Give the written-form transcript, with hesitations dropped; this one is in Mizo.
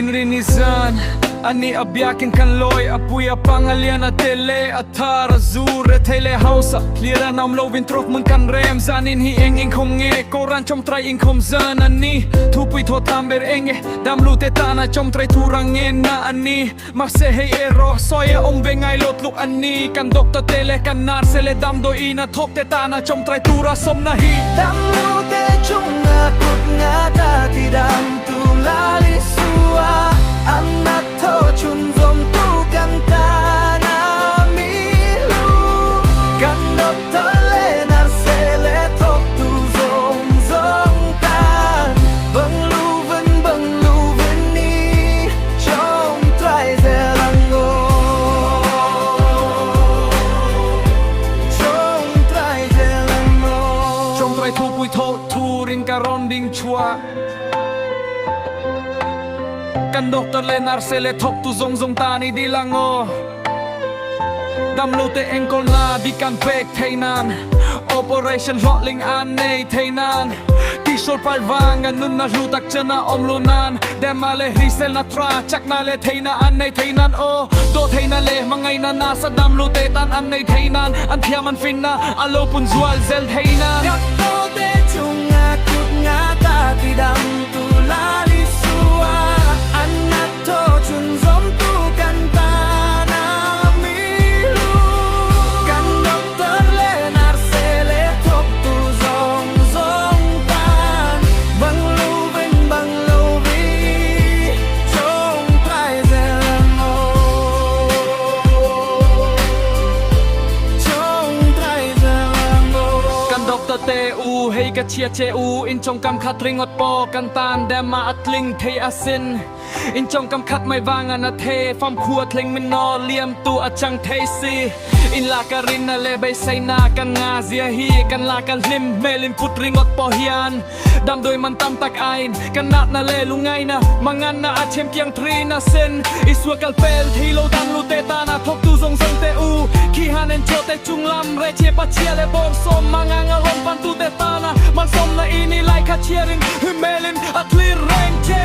Inrin i zan ani a biakin kan lawi a pui a pang a lian a te le a thar a zu rethei leh hausa hlir an awm lovin trawk mun kan rem zanin hi eng inkhawm nge Koran chawmtrai inkhawm zan ani thupui thaw tam ber eng e damlu te tana chawmtrai tur ang nge na ani mahse hei erawh sawi a awm ve ngai lo tluk ani kan doctor te leh kan nurse leh damdawiin a thawk te tana chawmtrai tura sawmna hi. Damlu te chunga kut nga ta ti dam tu Lal Isua an na tho chhun zawm tu kan tana mi hlu kan doctor leh nurse leh thawk tu zawng zawng tan bang lu vin bang lu vin ni chawngtrai zel ang aw chawngtrai zel ang aw. Chawngtrai thupui thaw turin ka rawn ding chhuah. Kan doctor leh nurse leh thawktu zawng zawng tan i dil ang aw. Damlo te enkawlna dik an pek theih nan, operation hlawhtling an nei theih nan, tihsual pai vang a nunna hlu tak chen a awm lo nan, dema leh hriselna tha chakna leh theihna an nei theih nan aw. Dawhtheihna leh hmangaihna nasa damlo te tan an nei theih nan, an thiam an finna a lo pun zual zel theih nan. Doctor te chunga kut nga ta ti dam tu Lal Isua an na thaw chhun zawm tu kan tan a mi hlu. Kan doctor leh nurse leh thawk tu zawng zawng tan bang lo vin bang lo vi chawngtrai zel ang aw. Chawngtrai zel ang aw. Kan doctor te u hei ka chhia che u in chawngkam khat ringawt pawh kan tan dem a a tling thei asin. In chawngkam khat mai vang a na the famkhua thleng min naw liam tu a chang thei si. In lak a rin a leh beiseina kan nga zia hi kan lak a hlim hmel in put ringawt pawh hian damdawi man tam tak aiin kan natna leh lungaina manganna a chhem kiang thin asin. Isua kal pel thei lo dam lu te tana thawktu zawng zawng te u khi han en chaw te chung lam rechhe pachhia leh bawrhsawm mangang a rawn pan tu te tana malsawmna i ni lai kha chhiarin hmelin a thlir reng che.